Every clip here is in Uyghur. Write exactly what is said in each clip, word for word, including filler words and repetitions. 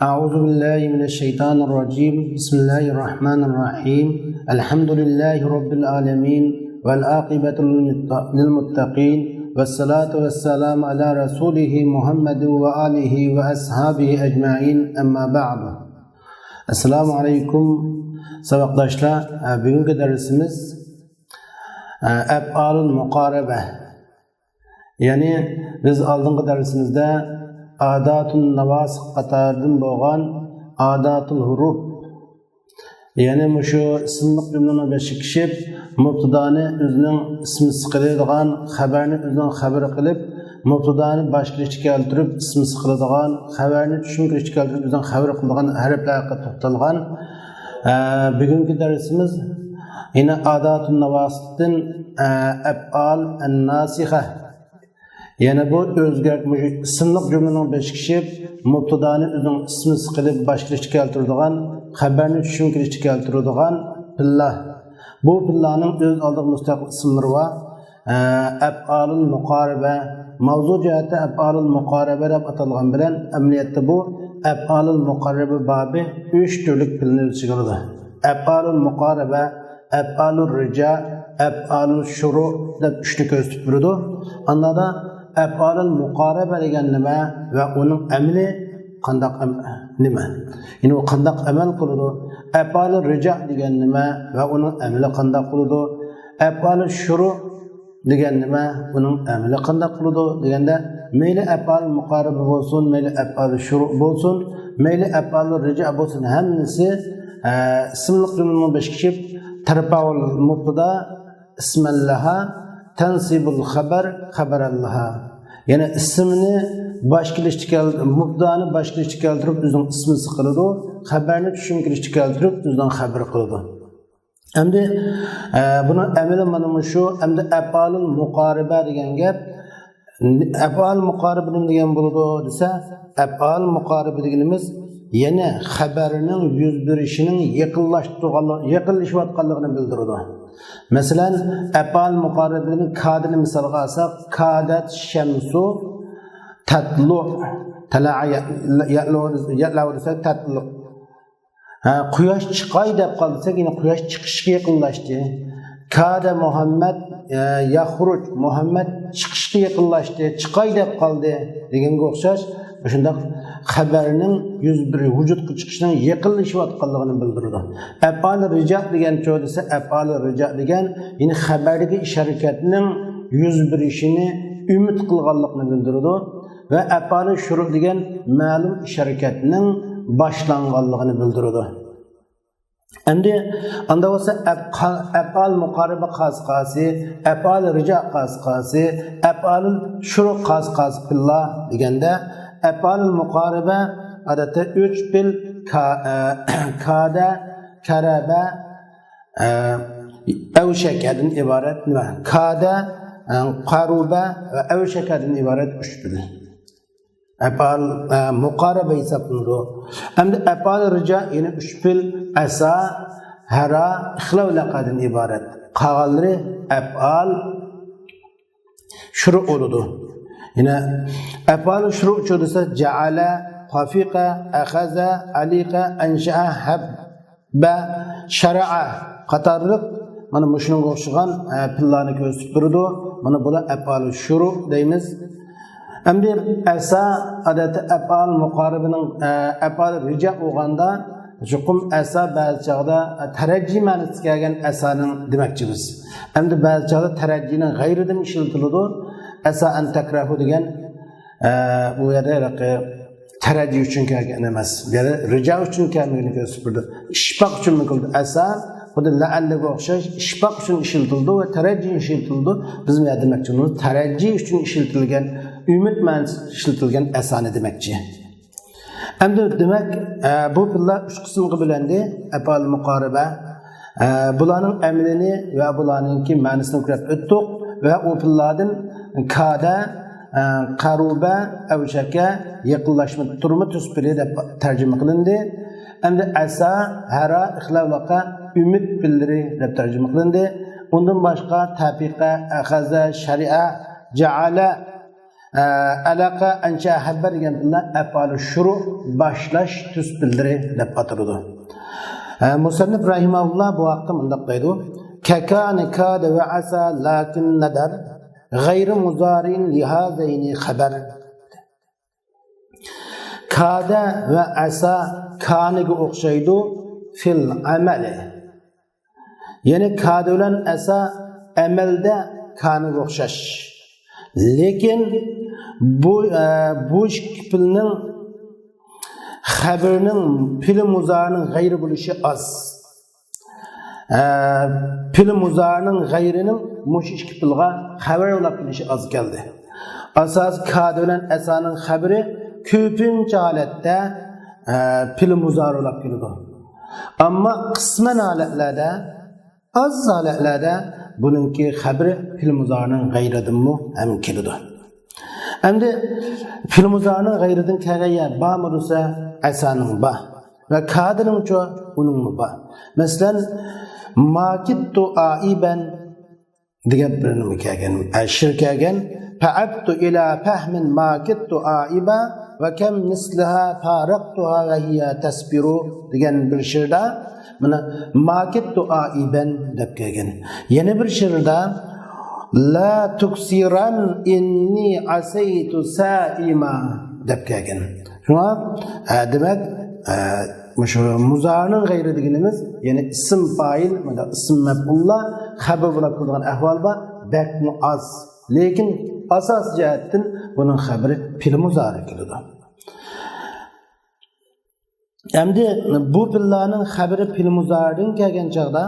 أعوذ بالله من الشيطان الرجيم. بسم الله الرحمن الرحيم. الحمد لله رب العالمين. والعاقبة للمت-، للمتقين. والصلاة والسلام على رسوله محمد وآله وأصحابه أجمعين. أما بعد. السلام عليكم. ساۋاقداشلار، بۈگۈنكى دەرسىمىز ئەپئالۇل مۇقارىبە. يەنى بىز ئالدىنقى دەرسىمىزدە ئاداتۇن ناۋاسىخ قاتارىدىن بولغان ئاداتۇل ھۇرۇپ، يەنى مۇشۇ ئىسىملىق جۈملىنىڭ بېشىغا كىشىپ، مۇبتىدانى ئۆزىنىڭ ئىسمى سىقىلىدىغان، خەۋەرنى ئۆزىنىڭ خەۋىرى قىلىپ، مۇبتىدانى باش كىرىشكە كەلتۈرۈپ ئىسمى سىقىلىدىغان، خەۋەرنى چۈشۈم كىرىشكە كەلتۈرۈپ ئۆزىنىڭ خەۋىرى قىلىدىغان ھەرپلەرگە توختالغان. ئە، بۈگۈنكى دەرسىمىز يەنە ئاداتۇن ناۋاسىختىن، ئە، ئەپئال ئەن ناسىخە. يەنە بۇ ئۆزگەرتمە ئىسىملىق جۈملىنىڭ بېشىغا كىشىپ، مۇبتىدانى ئۆزىنىڭ ئىسمى سىقىلىپ باش كىرىشكە كەلتۈرىدىغان، خەۋەرنى چۈشۈم كىرىشكە كەلتۈرىدىغان پىللا. بۇ پىللانىڭ ئۆز ئالدىغا مۇستەقىل ئىسىملىرى بار. ئە، ئەپئالۇل مۇقارىبە. ماۋزۇ جەھەتتە ئەپئالۇل مۇقارىبە دەپ ئاتالغان بىلەن، ئەمەلىيەتتە بۇ ئەپئالۇل مۇقارىبە بابى ئۈچ تۈرلۈك پىلنى ئۆز ئىچىگە ئالىدۇ. ئەپئالۇل مۇقارىبە، ئەپئالۇل رىجا، ئەپئالۇل شۇرۇ دەپ ئۈچنى كۆرسىتىپ بېرىدۇ. ئاندىن ئەپئالۇل مۇقارىبە دېگەن نېمە ۋە ئۇنىڭ ئەمىلى قانداق ئەم-، نېمە؟ يەنى ئۇ قانداق ئەمەل قىلىدۇ؟ ئەپئالۇل رىجا دېگەن نېمە ۋە ئۇنىڭ ئەمىلى قانداق بولىدۇ؟ ئەپئالۇل شۇرۇ دېگەن نېمە؟ ئۇنىڭ ئەمىلى قانداق بولىدۇ دېگەندە، مەيلى ئەپئال مۇقارىبە بولسۇن، مەيلى ئەپئال شۇرۇ بولسۇن، مەيلى ئەپئال رىجا بولسۇن، ھەممىسى، ئە، ئىسىملىق جۈملىنىڭ بېشىغا كىشىپ، تەرپەئۇل مۇبتىدا ئىسمەللەھا، تەنسىبۇل خەبەر خەبەرەللەھا. يەنى ئىسىمنى باش كېلىشتە كەل-، مۇبتىدانى باش كېلىشتە كەلتۈرۈپ ئۆزىنىڭ ئىسمىنى سىقىلىدۇ، خەبەرنى چۈشۈم كېلىشتە كەلتۈرۈپ ئۆزىنىڭ خەبىرى قىلىدۇ. ئەمدى، ئە، بۇنىڭ ئەمىلى مانا مۇشۇ. ئەمدى ئەپئالۇل مۇقارىبە دېگەن گەپ. ئەپئال مۇقارىبە نېمە دېگەن بولىدۇ دېسە، ئەپئال مۇقارىبە دېگىنىمىز يەنە خەبەرنىڭ يۈز بېرىشىنىڭ يېقىنلاشتۇرغانلىق-، يېقىنلىشىۋاتقانلىقىنى بىلدۈرىدۇ. مەسىلەن، ئەپئال مۇقارىبىنى كادىنى مىسالغا ئالساق، كادەت شەمسۇ تەتلۇ، تەلەئە يەتلۇ، يەتلۇ دېسەك، تەتلۇ. ھە، قۇياش چىقاي دەپ قالدى دېسەك، يەنە قۇياش چىقىشقا يېقىنلاشتى. كادە مۇھەممەد، ئە، يەخرۇج، مۇھەممەد چىقىشقا يېقىنلاشتى، چىقاي دەپ قالدى دېگەنگە ئوخشاش، شۇنداق خەبەرنىڭ يۈز بېرىش، ۋۇجۇدقا چىقىشنىڭ يېقىنلىشىۋاتقانلىقىنى بىلدۈرىدۇ. ئەپئال رىجا دېگەنچۇ دېسە، ئەپئال رىجا دېگەن يەنى خەبەردىكى ئىش ھەرىكەتنىڭ يۈز بېرىشىنى ئۈمىد قىلغانلىقىنى بىلدۈرىدۇ. ۋە ئەپئالى شۇرۇ دېگەن مەلۇم ئىش ھەرىكەتنىڭ باشلانغانلىقىنى بىلدۈرىدۇ. ئەمدى ئاندا بولسا ئەپ-، قا-، ئەپئال مۇقارىبە قاسقاسى، ئەپئال رىجا قاسقاسى، ئەپئال شۇرۇ قاسقاسى پىللا دېگەندە، ئەپئال مۇقارىبە ئادەتتە ئۈچ پىل كا-، ئە، كادە، كەرەبە، ئە، ئەۋشەكەدىن ئىبارەت نېمە؟ كادە، ئە، قەرۇبە ۋە ئەۋشەكەدىن ئىبارەت ئۈچ پىل. ئەپئال، ئە، مۇقارىبە ھېسابلىنىدۇ. ئەمدى ئەپئال رىجا يەنە ئۈچ پىل، ئەسا، ھەرا، ئىخلەۋلەقەدىن ئىبارەت. قالغانلىرى ئەپئال شۇرۇ بولىدۇ. يەنە ئەپئال شۇرۇچۇ دېسە، جەئەلە، قافىقە، ئەخەزە، ئەلىقە، ئەنشەئە، ھەببە، شەرەئە قاتارلىق مانا مۇشۇنىڭغا ئوخشىغان، ئە، پىللارنى كۆرسىتىپ بېرىدۇ. مانا بۇلار ئەپئال شۇرۇ دەيمىز. ئەمدى ئەسا، ئادەتتە ئەپئال مۇقارىبىنىڭ، ئە، ئەپئال رىجا بولغاندا، چوقۇم ئەسا بەزى چاغدا، ئە، تەرەججى مەنىسىدە كەلگەن ئەسانىڭ دېمەكچى بىز. ئەمدى بەزى چاغدا تەرەججىنىڭ غەيرىدىن ئىشلىتىلىدۇ. ئەسا ئەن تەكرەھۇ دېگەن، ئە، بۇ يەردە ھېلىقى تەرەججى ئۈچۈن كەلگەن ئەمەس. يەنى رىجا ئۈچۈن كەلمىگىنى كۆرسىتىپ بېرىدۇ. ئىشپاق ئۈچۈنمۇ كېلىدۇ. ئەسا، خۇددى لەئەللىگە ئوخشاش ئىشپاق ئۈچۈن ئىشلىتىلىدۇ ۋە تەرەججى ئىشلىتىلىدۇ. بىز مۇ يەردە دېمەكچى بولغىنىمىز تەرەججى ئۈچۈن ئىشلىتىلگەن، ئۈمىد مەنىسىدە ئىشلىتىلگەن ئەسانى دېمەكچى. ئەمدى دېمەك، ئە، بۇ پىللار ئۈچ قىسىمغا بۆلۈندى. ئەپئال مۇقارىبە. ئە، بۇلارنىڭ ئەمىلىنى ۋە بۇلارنىڭكى مەنىسىنى كۆرۈپ ئۆتتۇق ۋە ئۇ پىللاردىن كادە، ئە، قەرۇبە، ئەۋشەكە، يېقىنلاشما تۇرما تۈز پىلى دەپ تەرجىمە قىلىندى. ئەمدى ئەسا، ھەرا، ئىخلەۋلەقە، ئۈمىد پىللىرى دەپ تەرجىمە قىلىندى. ئۇندىن باشقا تەپىقە، ئەخەزە، شەرىئە، جەئەلە، ئە، ئەلەقە، ئەنشە، ھەببە دېگەن پېئىللار ئەپئالى شۇرۇ، باشلاش تۈز پېئىللىرى دەپ ئاتىلىدۇ. ئە، مۇسەننىپ رەھىمەھۇللا بۇ ھەقتە مۇنداق دەيدۇ: كەكانە كادە ۋە ئەسا لەكىن نەدەر، غەيرى مۇزارىئىن لىھازەينى خەبەر. كادە ۋە ئەسا كانىگە ئوخشايدۇ، فىل ئەمەلى. يەنى كادە بىلەن ئەسا ئەمەلدە كانىگە ئوخشاش. لېكىن بۇ، ئە، بۇ ئىككى پېئىلنىڭ خەبىرىنىڭ پېئىلى مۇزارىنىڭ غەيرى بولۇشى ئاز. ئە، پېئىلى مۇزارىنىڭ غەيرىنىڭ مۇشۇ ئىككى پېئىلغا خەۋەر بولاپ كېلىشى ئاز كەلدى. ئاساسىي كادە بىلەن ئەسانىڭ خەبىرى كۆپىنچە ھالەتتە، ئە، پېئىلى مۇزارى بولاپ كېلىدۇ. ئەمما قىسمەن ھالەتلەردە، ئاز ھالەتلەردە بۇنىڭكى خەبىرى پېئىلى مۇزارىنىڭ غەيرىدىنمۇ ھەم كېلىدۇ. ئەمدى پېئىلى مۇزارىنىڭ غەيرىدىن كەلگەن يەر بارمۇ دېسە، ئەسانىڭ بار. ۋە كادىنىڭچۇ ئۇنىڭمۇ بار. مەسىلەن، ما كىتتۇ ئائىبەن دېگەن بىر نېمە كەلگەن، ئە، شېئىر كەلگەن. فەئەبتۇ ئىلا فەھمىن ما كىتتۇ ئائىبا ۋە كەم مىسلىھا فارەقتۇھا ۋە ھىيە تەسبىرۇ دېگەن بىر شېئىردا مانا ما كىتتۇ ئائىبەن دەپ كەلگەن. يەنە بىر شېئىردا لا تۇكسىرەن ئىننى ئەسەيتۇ سائىما دەپ كەلگەن. شۇڭا، ئە، دېمەك، ئە، مۇشۇ مۇزارىنىڭ غەيرى دېگىنىمىز، يەنى ئىسىم پائىل، مۇنداق ئىسىم مەپئۇللار خەۋەر بولاپ كېلىدىغان ئەھۋال بار، بەكمۇ ئاز. لېكىن ئاساسىي جەھەتتىن بۇنىڭ خەۋىرى پېئىل مۇزارى كېلىدۇ. ئەمدى بۇ پېئىللارنىڭ خەۋىرى پېئىل مۇزارىدىن كەلگەن چاغدا،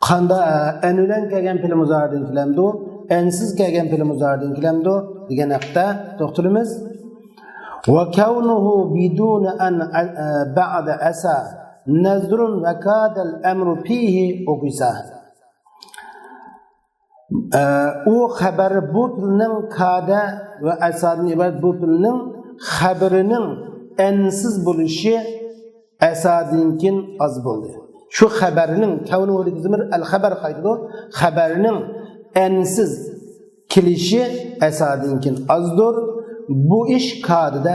قاندا، ئەن بىلەن كەلگەن پېئىل مۇزارىدىن كېلەمدۇ، ئەنسىز كەلگەن پېئىل مۇزارىدىن كېلەمدۇ دېگەن ھەقتە توختىلىمىز. وكونه بدون أن بعد أسى نذر وكاد الأمر فيه عكسا. ئە، ئۇ خەۋەر، بۇ پېئىلنىڭ، كادە ۋە ئەسادىن ئىبارەت بۇ پېئىلنىڭ خەۋىرىنىڭ ئەنسىز بولۇشى ئەسادىن كېيىن ئاز بولدى. شۇ خەۋەرنىڭ، كەۋنۇھۇدىكى زىمىر ئەل خەۋەر قايتىدۇ. خەۋەرنىڭ ئەنسىز كېلىشى ئەسادىن كېيىن ئازدۇر. بۇ ئىش كادىدە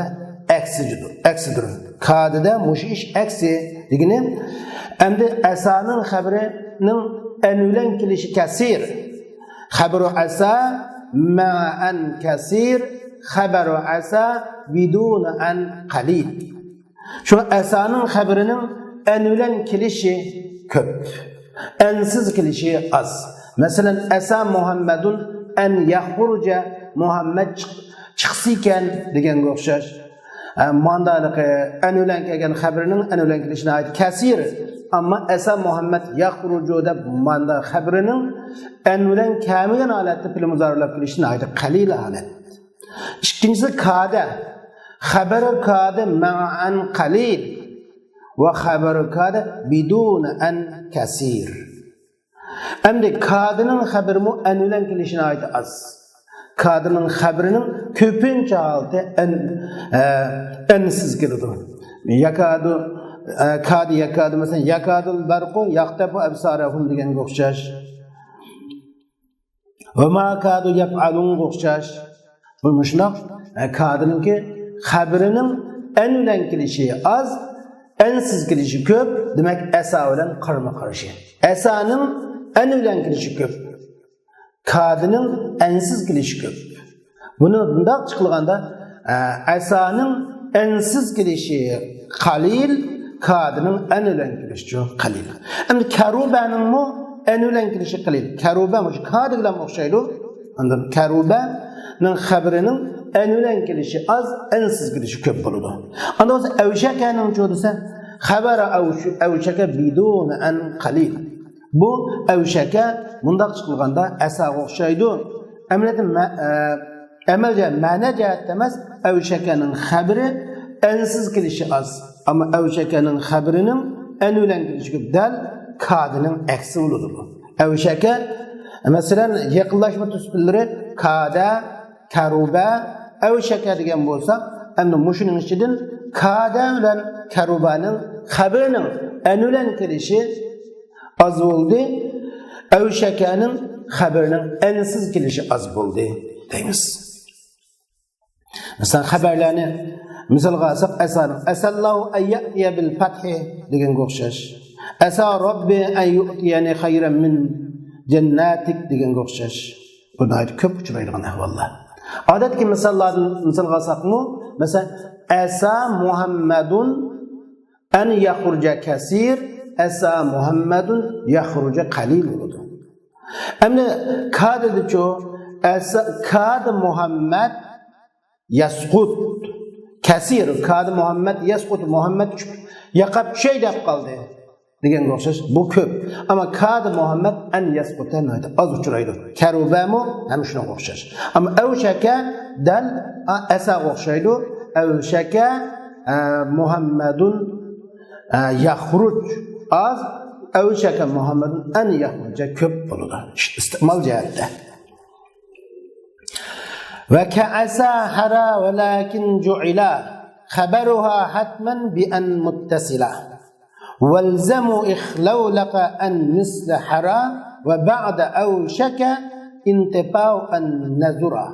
ئەكسىدۇر، ئەكسىدۇر. كادىدە مۇشۇ ئىش ئەكسى دېگىنى، ئەمدى ئەسانىڭ خەۋىرىنىڭ ئەن بىلەن كېلىشى كەسىر. خەبىرۇ ئەسا مەئەن كەسىر، خەبەرۇ ئەسا بىدۇنە ئەن قەلىل. شۇڭا ئەسانىڭ خەۋىرىنىڭ ئەن بىلەن كېلىشى كۆپ، ئەنسىز كېلىشى ئاز. مەسىلەن، ئەسا مۇھەممەدۇن ئەن يەخرۇجە، مۇھەممەد چىق-، چىقسىكەن دېگەنگە ئوخشاش. ئە، ماندالىقى ئەن بىلەن كەلگەن خەۋىرىنىڭ ئەن بىلەن كېلىشى ناھايىتى كەسىر. ئەمما ئەسا مۇھەممەد يەخرۇجۇ دەپ ماندا خەۋىرىنىڭ ئەن بىلەن كەلمىگەن ھالەتتە پېئىل مۇزارىلەپ كېلىشى ناھايىتى قەلىل ھالەت. ئىككىنچىسى كادە. خەبەرۇ كادە مەئەن قەلىل ۋە خەبەرۇ كادە بىدۇنە ئەن كەسىر. ئەمدى كادىنىڭ خەبىرىمۇ ئەن بىلەن كېلىشى ناھايىتى ئاز. كادىنىڭ خەبىرىنىڭ كۆپىنچە ھالىتى ئەن، ئە، ئەنسىز كېلىدۇ. يەكادۇ، ئە، كادى يەكادۇ، مەسىلەن، يەكادۇل بەرقۇ يەختەفۇ ئەبسارەھۇم دېگەنگە ئوخشاش. ۋە ما كادۇ يەپئەلۇنغا ئوخشاش. بۇ مۇشۇنداق، ئە، كادىنىڭكى خەبىرىنىڭ ئەن بىلەن كېلىشى ئاز، ئەنسىز كېلىشى كۆپ، دېمەك، ئەسا بىلەن قارىمۇ قارشى. ئەسانىڭ ئەن بىلەن كېلىشى كۆپ، كادىنىڭ ئەنسىز كېلىشى كۆپ. بۇنى بۇنداق چىقىلغاندا، ئە، ئەسانىڭ ئەنسىز كېلىشى قەلىل، كادىنىڭ ئەن بىلەن كېلىشىچۇ قەلىل. ئەمدى كەرۇبەنىڭمۇ ئەن بىلەن كېلىشى قەلىل. كەرۇبە مۇشۇ كادى بىلەن ئوخشايدۇ. ئاندىن كەرۇبەنىڭ خەبىرىنىڭ ئەن بىلەن كېلىشى ئاز، ئەنسىز كېلىشى كۆپ بولىدۇ. ئاندا بولسا ئەۋشەكەنىڭچۇ دېسە، خەبەر ئەۋش-، ئەۋشەكە بىدۇنە ئەن قەلىل. بۇ ئەۋشەكە مۇنداق چىقىلغاندا ئەساغا ئوخشايدۇ. ئەمەلىيەتتە مە-، ئە، ئەمەل جەھەت، مەنە جەھەتتە ئەمەس، ئەۋشەكەنىڭ خەبىرى ئەنسىز كېلىشى ئاز. ئەمما ئەۋشەكەنىڭ خەبىرىنىڭ ئەن بىلەن كېلىشى كۆپ. دەل كادىنىڭ ئەكسى بولىدۇ بۇ. ئەۋشەكە، مەسىلەن، يېقىنلاشما تۈز پېئىللىرى كادە، كەرۇبە، ئەۋشەكە دېگەن بولسا، ئەمدى مۇشۇنىڭ ئىچىدىن كادە بىلەن كەرۇبەنىڭ خەبىرىنىڭ ئەن بىلەن كېلىشى ئاز بولدى، ئەۋشەكەنىڭ خەبىرىنىڭ ئەنسىز كېلىشى ئاز بولدى دەيمىز. مەسىلەن، خەۋەرلەرنى مىسالغا ئالساق، ئەسانىڭ «ئەسەللاھۇ ئەن يەئتىيە بىل فەتھى» دېگەنگە ئوخشاش. «ئەسا رەببى ئەن يۇئتىيەنى خەيرەن مىن جەننەتىك» دېگەنگە ئوخشاش. بۇ ناھايىتى كۆپ ئۇچرايدىغان ئەھۋاللار. ئادەتتىكى مىساللاردىن مىسالغا ئالساقمۇ، مەسىلەن، «ئەسا مۇھەممەدۇن ئەن يەخرۇجە كەسىر، ئەسا مۇھەممەدۇن يەخرۇجە قەلىل» بولىدۇ. ئەمدى كادىدىچۇ؟ «ئەسا كادە مۇھەممەد يەسقۇت كەسىر»، «كادە مۇھەممەد يەسقۇت»، مۇھەممەد چۈشۈپ، ياقاپ چۈشەي دەپ قالدى دېگەنگە ئوخشاش. بۇ كۆپ. ئەمما «كادە مۇھەممەد ئەن يەسقۇتە» ناھايىتى ئاز ئۇچرايدۇ. «كەرۇبەمۇ» ھەم شۇنىڭغا ئوخشاش. ئەمما «ئەۋشەكە» دەل، ئا، «ئەساغا» ئوخشايدۇ. «ئەۋشەكە، ئە، مۇھەممەدۇن، ئە، يەخرۇج» ئاز، «ئەۋشەكە مۇھەممەدۇن ئەن يەخرۇجە» كۆپ بولىدۇ ئىستېمال جەھەتتە. وكعسى حرى ولكن جعل خبرها حتما بأن متصلا. والزم إخلولق أن مثل حرى وبعد أوشك انتفاء أن نذرا.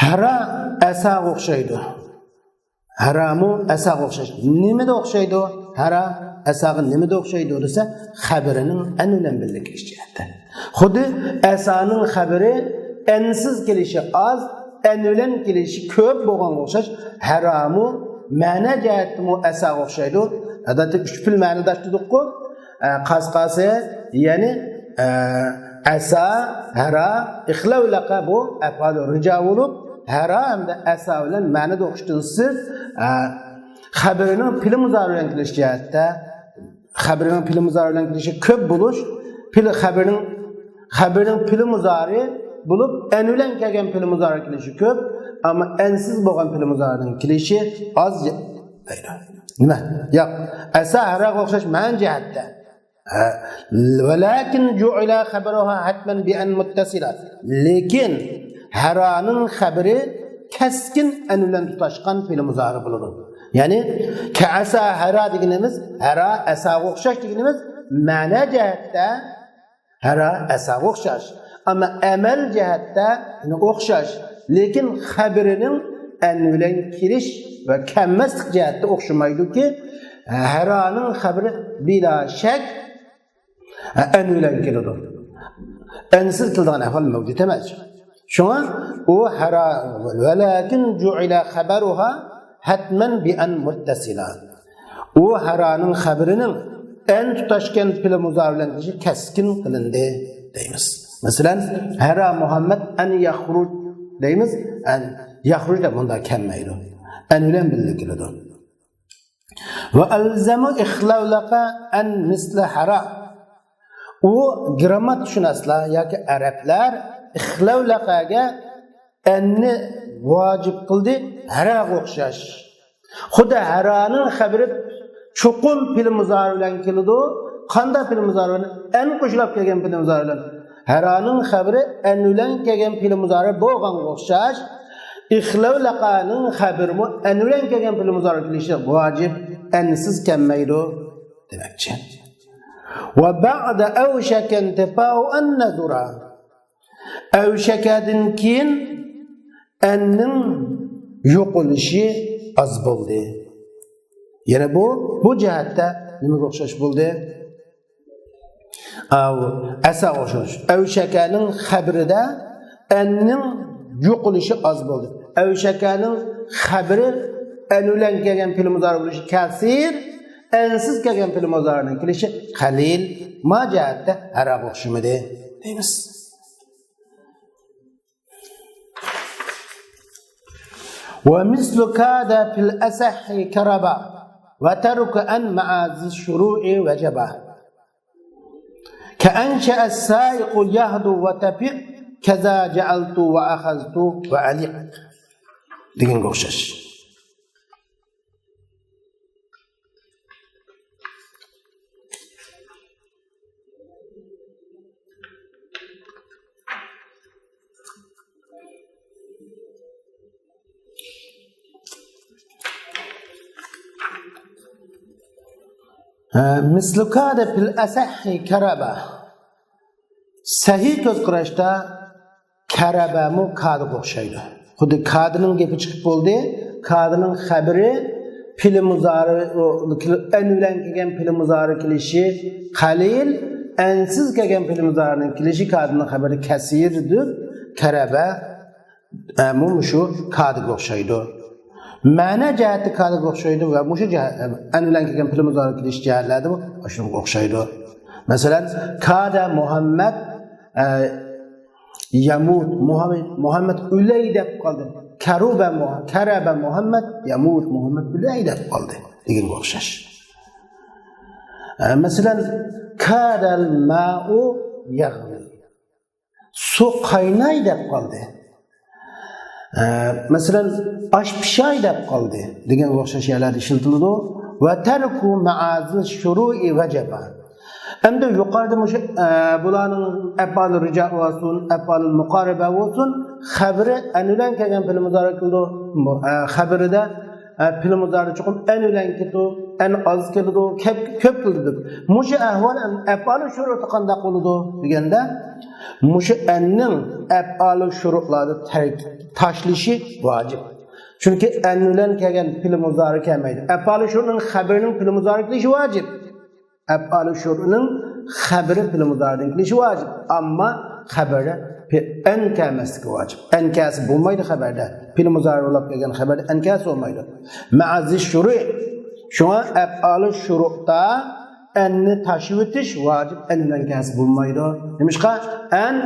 ھەرا ئەساغا ئوخشايدۇ. ھەرامۇ ئەساغا ئوخشاش. نېمىدە ئوخشايدۇ؟ ھەرا ئەساغا نېمىدە ئوخشايدۇ دېسە، خەبىرىنىڭ ئەن بىلەن بىللە كېلىش جەھەتتە. خۇددى ئەسانىڭ خەبىرى ئەنسىز كېلىشى ئاز، ئەن بىلەن كېلىشى كۆپ بولغانغا ئوخشاش، ھەرامۇ مەنە جەھەتتىمۇ ئەساغا ئوخشايدۇ. ئادەتتە ئۈچ پىل مەنىداش دېدۇققۇ. ئە، قاسقاسى، يەنى، ئە، ئەسا، ھەرا، ئىخلەۋلەقە بۇ ئەپئالۇ رىجا بولۇپ، ھەرا ھەمدە ئەسا بىلەن مەنىدە ئوخشىتىلسىز، ئە، خەبىرىنىڭ پېئىل مۇزارى بىلەن كېلىش جەھەتتە، خەبىرىنىڭ پېئىل مۇزارى بىلەن كېلىشى كۆپ بولۇش، پېئىل خەبىرىنىڭ، خەبىرىنىڭ پېئىل مۇزارى بولۇپ، ئەن بىلەن كەلگەن پېئىل مۇزارى كېلىشى كۆپ، ئەمما ئەنسىز بولغان پېئىل مۇزارىنىڭ كېلىشى ئاز. نېمە؟ ياق. ئەسا ھەراغا ئوخشاش مەنە جەھەتتە. ھە. ولكن جعل خبرها حتما بأن متصلا. لېكىن ھەرانىڭ خەبىرى كەسكىن ئەن بىلەن تۇتاشقان پېئىل مۇزارى بولىدۇ. يەنى كەئەسا ھەرا دېگىنىمىز، ھەرا ئەساغا ئوخشاش دېگىنىمىز مەنە جەھەتتە ھەرا ئەساغا ئوخشاش. ئەمما ئەمەل جەھەتتە يەنە ئوخشاش. لېكىن خەبىرىنىڭ ئەن بىلەن كېلىش ۋە كەلمەسلىك جەھەتتە ئوخشىمايدۇكى، ھەرانىڭ خەبىرى بىلا شەك ئەن بىلەن كېلىدۇ. ئەنسىز كېلىدىغان ئەھۋال مەۋجۇت ئەمەس. شۇڭا ئۇ ھەرا، ولكن جعل خبرها حتما بأن متصلا. ئۇ ھەرانىڭ خەبىرىنىڭ ئەن تۇتاشقان پېئىل مۇزارى بىلەن كېلىشى كەسكىن قىلىندى دەيمىز. مەسىلەن، ھەرا مۇھەممەد ئەن يەخرۇج دەيمىز، ئەن يەخرۇج دەپ مۇنداق كەلمەيدۇ. ئەن بىلەن بىللە كېلىدۇ. وألزم إخلولق أن مثل حرى. ئۇ گىرامماتىكىشۇناسلار ياكى ئەرەبلەر ئىخلەۋلەقەگە ئەننى ۋاجىپ قىلدى، ھەرەغە ئوخشاش. خۇددى ھەرانىڭ خەبىرى چوقۇم پېئىل مۇزارى بىلەن كېلىدۇ. قانداق پېئىل مۇزارى بىلەن؟ ئەن قوشۇلۇپ كەلگەن پېئىل مۇزارى بىلەن. ھەرانىڭ خەبىرى ئەن بىلەن كەلگەن پېئىل مۇزارى بولغانغا ئوخشاش، ئىخلەۋلەقانىڭ خەبىرىمۇ ئەن بىلەن كەلگەن پېئىل مۇزارى كېلىشى ۋاجىپ، ئەنسىز كەلمەيدۇ دېمەكچى. وبعد أوشك انتفاء أن نذرا. ئەۋشەكەدىن كېيىن ئەننىڭ يوقىلىشى ئاز بولدى. يەنە بۇ، بۇ جەھەتتە نېمىگە ئوخشاش بولدى؟ ئەسا ئوخشاش. ئەۋشەكەنىڭ خەبىرىدە ئەننىڭ يوقىلىشى ئاز بولدى. ئەۋشەكەنىڭ خەبىرى ئەن بىلەن كەلگەن پېئىل مۇزارى بولۇشى كەسىر، ئەنسىز كەلگەن پېئىل مۇزارىنىڭ كېلىشى قەلىل. ما جەھەتتە ھەرەغە ئوخشىمىدى دەيمىز. ومثل كاد في الأصح كربا، وترك أن مع ذي الشروع وجبا. كأنشأ السائق يهدو وتفق، كذا جعلت وأخذت وألق. دېگەنگە ئوخشاش. ھە، مىسلۇ كادە فىل ئەسەھھى كەرەبە. سەھىھ كۆز قاراشتا كەرەبەمۇ كادىغا ئوخشايدۇ. خۇددى كادىنىڭ گېپى چىقىپ بولدى. كادىنىڭ خەبىرى پېئىل مۇزارى، ئەن بىلەن كەلگەن پېئىل مۇزارى كېلىشى قەلىل، ئەنسىز كەلگەن پېئىل مۇزارىنىڭ كېلىشى كادىنىڭ خەبىرى كەسىردۇر. كەرەبە ئە، مۇ-، مۇشۇ كادىغا ئوخشايدۇ. مەنە جەھەتتە كادىغا ئوخشايدۇ ۋە مۇشۇ جەھەت، ئەن بىلەن كەلگەن پېئىل مۇزارىغا كېلىش جەھەتلەردە بۇ شۇنىڭغا ئوخشايدۇ. مەسىلەن، كادە مۇھەممەد، ئە، يەمۇت، مۇھەممەد، مۇھەممەد ئۆلەي دەپ قالدى. كەرۇبە مۇ-، كەرەبە مۇھەممەد يەمۇت، مۇھەممەد ئۆلەي دەپ قالدى دېگەنگە ئوخشاش. ئە، مەسىلەن، كادەل مائۇ يەغلى. سۇ قايناي دەپ قالدى. ئە، مەسىلەن، ئاش پىشاي دەپ قالدى دېگەنگە ئوخشاش يەرلەردە ئىشلىتىلىدۇ. ۋە تەركۇ مەئازىز شۇرۇئى ۋەجەبە. ئەمدى يۇقىرىدا مۇشۇ، ئە، بۇلارنىڭ ئەپئالى رىجا بولسۇن، ئەپئالى مۇقارىبە بولسۇن، خەبىرى ئەن بىلەن كەلگەن پېئىل مۇزارى كېلىدۇ. مۇ-، ئە، خەبىرىدە ئە، پېئىل مۇزارى چوقۇم ئەن بىلەن كېلىدۇ، ئەن ئاز كېلىدۇ، كۆپ، كۆپ كېلىدۇ دەپ. مۇشۇ ئەھۋال ئەپئالى شۇرۇتى قانداق بولىدۇ دېگەندە، مۇشۇ ئەننىڭ ئەپئالى شۇرۇتلاردا تەرك-، تاشلىشى ۋاجىپ. چۈنكى ئەن بىلەن كەلگەن پېئىل مۇزارى كەلمەيدۇ. ئەپئالى شۇرۇتنىڭ خەبىرىنىڭ پېئىل مۇزارى كېلىشى ۋاجىپ. ئەپئالى شۇرۇتنىڭ خەبىرى پېئىل مۇزارىدىن كېلىشى ۋاجىپ. ئەمما خەبىرى پې-، ئەن كەلمەسلىكى ۋاجىپ. ئەن كەلسە بولمايدۇ خەبەردە. پېئىل مۇزارى بولۇپ كەلگەن خەبەردە ئەن كەلسە بولمايدۇ. مەئازىز شۇرۇ. شۇڭا ئەپئالى شۇرۇتتا ئەننى تاشلىۋېتىش ۋاجىپ، ئەن بىلەن كەلسە بولمايدۇ. نېمىشقا؟ ئەن،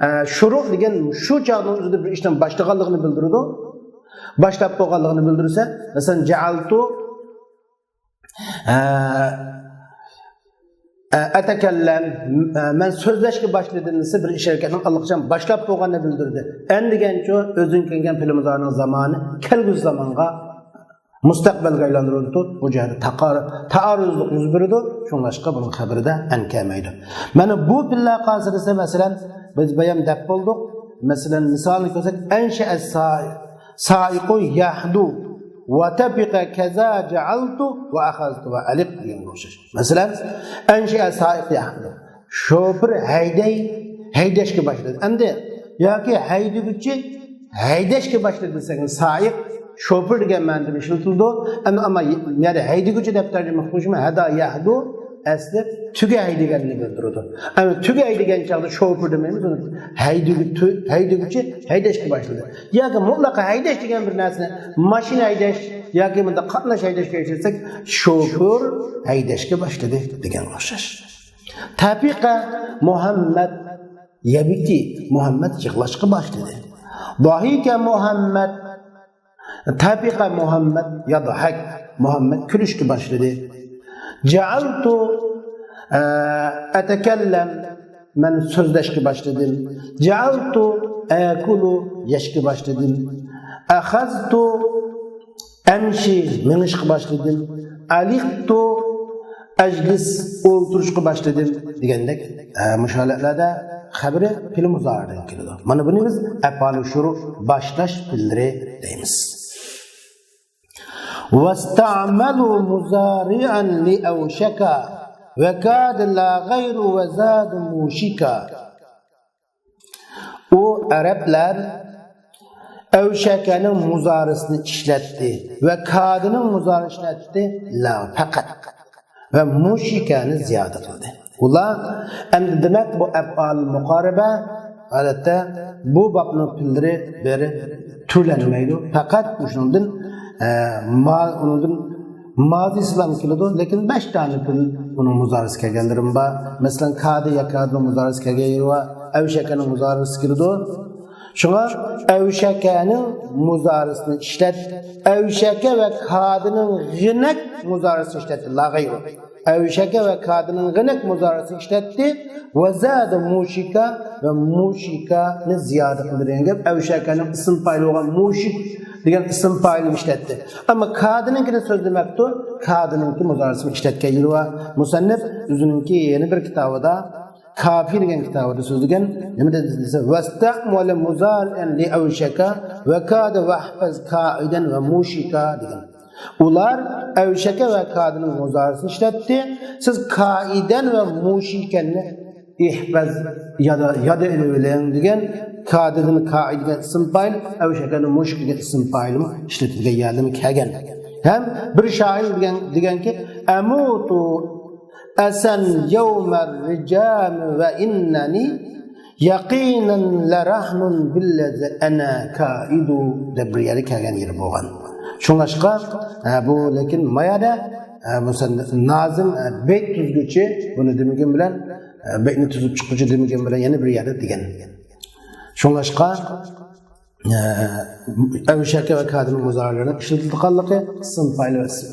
ئە، شۇرۇ دېگەن شۇ چاغنىڭ ئۆزىدە بىر ئىشنىڭ باشلىغانلىقىنى بىلدۈرىدۇ. باشلاپ بولغانلىقىنى بىلدۈرسە، مەسىلەن، جەئەلتۇ ئە، ئە، ئەتەكەللەم، ئە، مەن سۆزلەشكە باشلىدىم دېسە، بىر ئىش ھەرىكەتنىڭ ئاللىقاچان باشلاپ بولغاننى بىلدۈرىدۇ. ئەن دېگەنچۇ، ئۆزىدىن كەلگەن پېئىل مۇزارىنىڭ زامانى كەلگۈسى زامانغا، مۇستەقبەلگە ئايلاندۇرۇلىدۇ. بۇ جەھەتتە تاقار-، تائارۇزلۇق يۈز بېرىدۇ. شۇڭلاشقا بۇنىڭ خەبىرىدە ئەن كەلمەيدۇ. مانا بۇ پېئىللەر قايسى دېسە، مەسىلەن، بىز بايام دەپ بولدۇق. مەسىلەن، مىسالنى كۆرسەك، ئەنشەئە سا-، سائىقۇ يەھدۇ. ۋە تەبىقە كەزا جەئەلتۇ ۋە ئەخەزتۇ ۋە ئەلىق دېگەنگە ئوخشاش. مەسىلەن، ئەنشەئە سائىق يەھدۇ. شوپۇر ھەيدەي، ھەيدەشكە باشلىدى. ئەمدى ياكى ھەيدىگۈچى ھەيدەشكە باشلىدى دېسەڭ، سائىق، شوپۇر دېگەن مەنىدە ئىشلىتىلىدۇ. ئەمدى ئەمما يەنە ھەيدىگۈچى دەپ تەرجىمە قىلىشمۇ، ھەدا يەھدۇ، ئەسلى تۆگە ھەيدىگەننى بىلدۈرىدۇ. ئەمما تۆگە ھەيدىگەن چاغدا شوپۇر دېمەيمىز ئۇنى. ھەيدىگۈ-، تۆ-، ھەيدىگۈچى ھەيدەشكە باشلىدى. ياكى مۇتلەق ھەيدەش دېگەن بىر نەرسىنى، ماشىنا ھەيدەش ياكى مۇنداق قاتناش ھەيدەشكە ئىشلەتسەك، شوپۇر ھەيدەشكە باشلىدى دېگەنگە ئوخشاش. تەپىقە مۇھەممەد يەبكى، مۇھەممەد يىغلاشقا باشلىدى. ضحك محمد، تەپىقە مۇھەممەد يضحك، مۇھەممەد كۈلۈشكە باشلىدى. جەئەلتۇ، ئە، ئەتەكەللەم، مەن سۆزلەشكە باشلىدىم. جەئەلتۇ ئەكۇلۇ، يەشكە باشلىدىم. ئەخەزتۇ ئەمشى، مېڭىشقا باشلىدىم. ئەلىقتۇ ئەجلىس، ئولتۇرۇشقا باشلىدىم دېگەندەك، ئە، مۇشۇ ھالەتلەردە خەبىرى پېئىل مۇزارىدىن كېلىدۇ. مانا بۇنى بىز ئەپئالۇ شۇرۇ، باشلاش پېئىللىرى دەيمىز. واستعملوا مضارعا لأوشك وكاد لا غير وزاد موشك. ئۇ ئەرەبلەر ئەۋشەكەنىڭ مۇزارىسىنى ئىشلەتتى ۋە كادىنىڭ مۇزارىسىنى ئىشلەتتى، لا، پەقەت، ۋە مۇشىكەنى زىيادە قىلدى. ئۇلار ئەمدى، دېمەك، بۇ ئەپئال مۇقارىبە، ئادەتتە، بۇ بابنىڭ پېئىللىرى بىر تۈرلەنمەيدۇ. پەقەت شۇنىڭدىن، ئە، ما-، ئۇنىڭدىن مازىسىلام كېلىدۇ، لېكىن بەش دانە پېئىل ئۇنىڭ مۇزارىسى كەلگەنلىرىمۇ بار. مەسىلەن، كادە يەكادىنىڭ مۇزارىسى كەلگەن يېرى بار، ئەۋشەكەنىڭ مۇزارىسى كېلىدۇ. شۇڭا ئەۋشەكەنىڭ مۇزارىسىنى ئىشلەت، ئەۋشەكە ۋە كادىنىڭ غىنەك مۇزارىسىنى ئىشلەتتى، لا غەيرۇ. ئەۋشەكە ۋە كادىنىڭ غىنەك مۇزارىسىنى ئىشلەتتى. ۋە زادە مۇشىكا، ۋە مۇشىكانى زىيادە قىلدى دېگەن گەپ. ئەۋشەكەنىڭ ئىسىم پائىلى بولغان مۇشىك دېگەن ئىسىم پائىلىنى ئىشلەتتى. ئەمما كادىنىڭكىنى سۆزلىمەپتۇ. كادىنىڭكى مۇزارىسىنى ئىشلەتكەن يېرى بار. مۇسەننىپ ئۆزىنىڭكى يەنە بىر كىتابىدا، كافى دېگەن كىتابىدا سۆزلىگەن. نېمە دېدى دېسە، ۋەستەمۇلە مۇزارىئەن لىئەۋشەكە ۋە كادە ۋەھفەز كائىدەن ۋە مۇشىكا دېگەن. ئۇلار ئەۋشەكە ۋە كادىنىڭ مۇزارىسىنى ئىشلەتتى. سىز كائىدەن ۋە مۇشىكەننى ئىھپەز يادا، يادا ئېلىۋېلىڭ دېگەن كادىدىن كائى دېگەن ئىسىم پائىل، ئەۋشەكەدىن مۇشىق دېگەن ئىسىم پائىلمۇ ئىشلىتىلگەن يەردىمۇ كەلگەن. ھەم بىر شائىر دېگەن، دېگەنكى، «ئەمۇتۇ ئەسەن يەۋمەر رىجامى ۋە ئىننەنى يەقىنەن لەرەھنۇن بىللەزى ئەنە كائىدۇ» دەپ بىر يەردە كەلگەن يېرى بولغان. شۇڭلاشقا، ئە، بۇ لېكىن مايادا، ئە، بۇ سەن نازىم، ئە، بەيت تۈزگۈچى بۇنى دېمىگەن بىلەن، ئە، بەيتنى تۈزۈپ چىققۇچى دېمىگەن بىلەن يەنە بىر يەردە دېگەن. شۇڭلاشقا، ئە، ئەۋشەكە ۋە كادىنىڭ مۇزارىلىرىنىڭ ئىشلىتىلىدىغانلىقى ئىسىم پائىل ۋە ئىسىم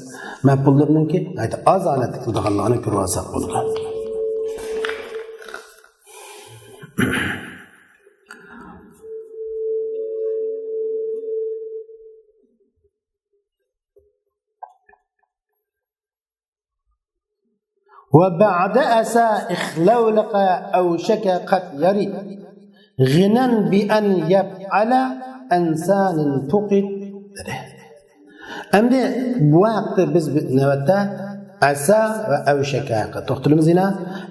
مەپئۇللىرىنىڭكى ناھايىتى ئاز ھالەتتە كېلىدىغانلىقىنى كۆرۈۋالساق بولىدۇ. ۋە بەئدە ئەسا ئىخلەۋلەقە ئەۋشەكە قەد يەرى غىنەن بىئەن يەپئەلە ئەنسانىن پۇقىد دېدى. ئەمدى بۇ ھەقتە بىز بىر نۆۋەتتە ئەسا ۋە ئەۋشەكە ھەققىدە توختىلىمىز يەنە.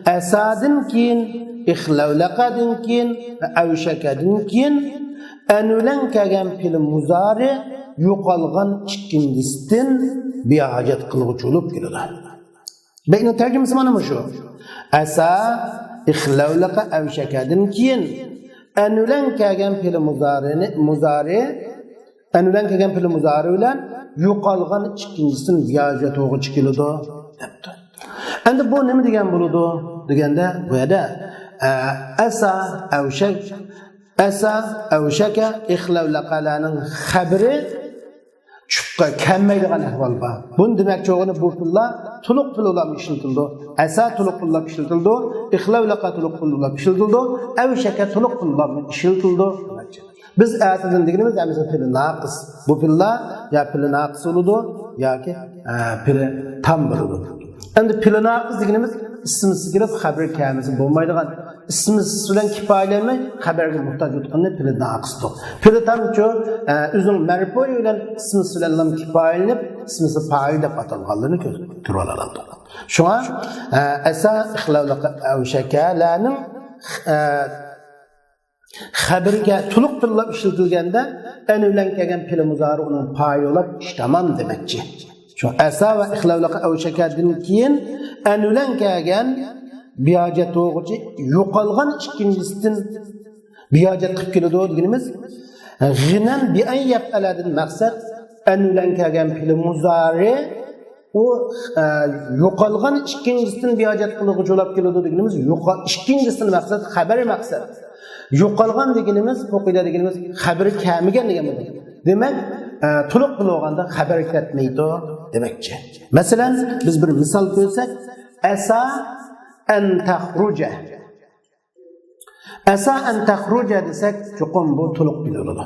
ئەسادىن كېيىن، ئىخلەۋلەقەدىن كېيىن ۋە ئەۋشەكەدىن كېيىن ئەن بىلەن كەلگەن پېئىل مۇزارى يوقالغان ئىككىنچىسىدىن بىھاجەت قىلغۇچى بولۇپ كېلىدۇ. بەيتنىڭ تەرجىمىسى مانا مۇشۇ. ئەسا، ئىخلەۋلەقە، ئەۋشەكەدىن كېيىن ئەن بىلەن كەلگەن پېئىل مۇزارىنى، مۇزارى، ئەن بىلەن كەلگەن پېئىل مۇزارى بىلەن يوقالغان ئىككىنچىسىدىن بىھاجەت بولغۇچى كېلىدۇ دەپتۇ. ئەمدى بۇ نېمە دېگەن بولىدۇ دېگەندە، بۇ يەردە، ئە، ئەسا، ئەۋشەك، ئەسا، ئەۋشەكە، ئىخلەۋلەقەلەرنىڭ خەبىرى چۈشۈپ كەلمەيدىغان ئەھۋال بار. بۇنى دېمەكچى بولغىنى بۇ پېئىللار تولۇق پېئىل بولۇپ ئىشلىتىلىدۇ. ئەسا تولۇق پېئىل بولۇپ ئىشلىتىلىدۇ. ئىخلەۋلەقە تولۇق پېئىل بولۇپ ئىشلىتىلىدۇ. ئەۋشەكە تولۇق پېئىل بولۇپ ئىشلىتىلىدۇ. بىز ئەسادىن دېگىنىمىز ھەممىسى پېئىل ناقىس. بۇ پېئىللار يا پېئىل ناقىس بولىدۇ ياكى، ئە، پېئىل تام بولىدۇ. ئەمدى پېئىل ناقىس دېگىنىمىز ئىسمىسى كېلىپ خەبىرى كەلمىسە بولمايدىغان، ئىسمىسى بىلەن كىپايىلەنمەي خەبەرگە موھتاج بولغىنى پېئىل ناقىستۇر. پېئىل تامچۇ، ئە، ئۆزىنىڭ مەرپۇئى بىلەن ئىسمىسى بىلەن كىپايىلىنىپ، ئىسمىسى پائىل دەپ ئاتالغانلىرىنى كۆرۈپ، كۆرۈۋالىدۇ. شۇڭا، ئە، ئەسا، ئىخلەۋلەقە، ئەۋشەكەلەرنىڭ، ئە، خەبىرىگە تولۇق پېئىل بولۇپ ئىشلىتىلگەندە، ئەن بىلەن كەلگەن پېئىل مۇزارى ئۇنىڭ پائىلى بولۇپ ئىش تامام دېمەكچى. شۇ ئەسا ۋە ئىخلەۋلەقە ئەۋشەكەدىن كېيىن ئەن بىلەن كەلگەن بىھاجەت بولغۇچى يوقالغان ئىككىنچىسىدىن بىھاجەت قىلىپ كېلىدۇ دېگىنىمىز، غىنەن بىئەن يەپئەلەدىن مەقسەت ئەن بىلەن كەلگەن پېئىل مۇزارى ئۇ، ئە، يوقالغان ئىككىنچىسىدىن بىھاجەت قىلغۇچى بولۇپ كېلىدۇ دېگىنىمىز، يوقا-، ئىككىنچىسىدىن مەقسەت خەبىرى مەقسەت. يوقالغان دېگىنىمىز، پۇقىدە دېگىنىمىز خەبىرى كەلمىگەن دېگەن بولىدۇ. دېمەك، ئە، تولۇق پېئىل بولغاندا خەبىرى كەتمەيدۇ دېمەكچى. مەسىلەن، بىز بىر مىسال كۆرسەك، ئەسا ئەن تەخرۇجە. ئەسا ئەن تەخرۇجە دېسەك، چوقۇم بۇ تولۇق پېئىل بولىدۇ.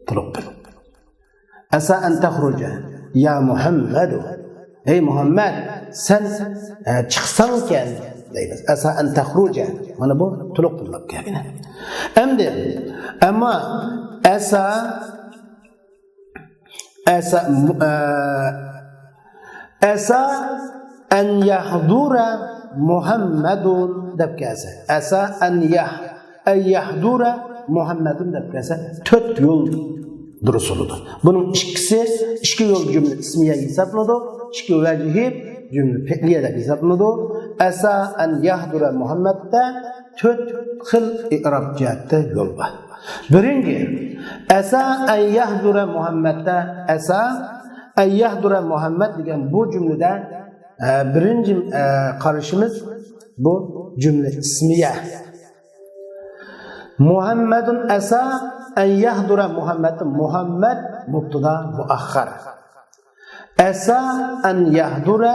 تولۇق پېئىل. ئەسا ئەن تەخرۇجە. يا مۇھەممەدۇ. ئەي مۇھەممەد، سەن، ئە، چىقساڭكەن دەيمىز. ئەسا ئەن تەخرۇجە. مانا بۇ تولۇق پېئىل بولۇپ كەلگەن. ئەمدى، ئەمما ئەسا ئەسا، ئە، ئەسا ئەن يەھدۇرە مۇھەممەدۇن دەپ كەلسە، ئەسا ئەن يەھ-، ئەن يەھدۇرە مۇھەممەدۇن دەپ كەلسە، تۆت يول دۇرۇس بولىدۇ. بۇنىڭ ئىككىسى، ئىككى يول جۈملە ئىسمىيە ھېسابلىنىدۇ، ئىككى ۋەجھى جۈملە پېئلىيە دەپ ھېسابلىنىدۇ. ئەسا ئەن يەھدۇرە مۇھەممەدتە تۆت خىل ئىئراب جەھەتتە يول بار. بىرىنچى، ئەسا ئەن يەھدۇرە مۇھەممەدتە، ئەسا ئەن يەھدۇرە مۇھەممەد دېگەن بۇ جۈملىدە، ئە، بىرىنچى، ئە، قارىشىمىز بۇ جۈملە ئىسمىيە. مۇھەممەدۇن ئەسا ئەن يەھدۇرە مۇھەممەد، مۇھەممەد مۇبتىدا مۇئەخخەر. ئەسا ئەن يەھدۇرە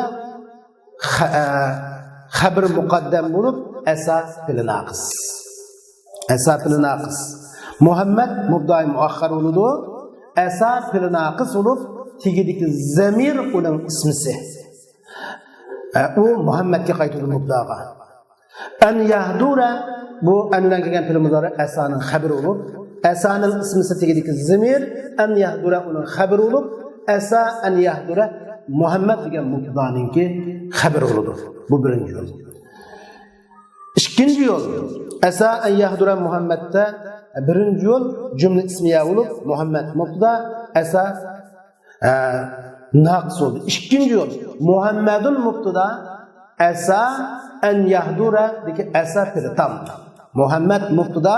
خە-، ئە، خەبىر مۇقەددەم بولۇپ، ئەسا پېئىل ناقىس. ئەسا پېئىل ناقىس. مۇھەممەد مۇبتىدا مۇئەخخەر بولىدۇ. ئەسا پېئىل ناقىس بولۇپ، تېگىدىكى زەمىر ئۇنىڭ ئىسمىسى. ئە، ئۇ مۇھەممەدكە قايتىدۇ مۇبتىداغا. ئەن يەھدۇرە، بۇ ئەن بىلەن كەلگەن پېئىل مۇزارى ئەسانىڭ خەبىرى بولۇپ، ئەسانىڭ ئىسمىسى تېگىدىكى زەمىر، ئەن يەھدۇرە ئۇنىڭ خەبىرى بولۇپ، ئەسا ئەن يەھدۇرە مۇھەممەد دېگەن مۇبتىدانىڭكى خەبىرى بولىدۇ. بۇ بىرىنچى يول. ئىككىنچى يول، ئەسا ئەن يەھدۇرە مۇھەممەدتە بىرىنچى يول جۈملە ئىسمىيە بولۇپ، مۇھەممەد مۇبتىدا، ئەسا، ئە، ناقىس بولدى. ئىككىنچى يول، مۇھەممەدۇن مۇبتىدا، ئەسا ئەن يەھدۇرەدىكى ئەسا پېئىل تام. مۇھەممەد مۇبتىدا،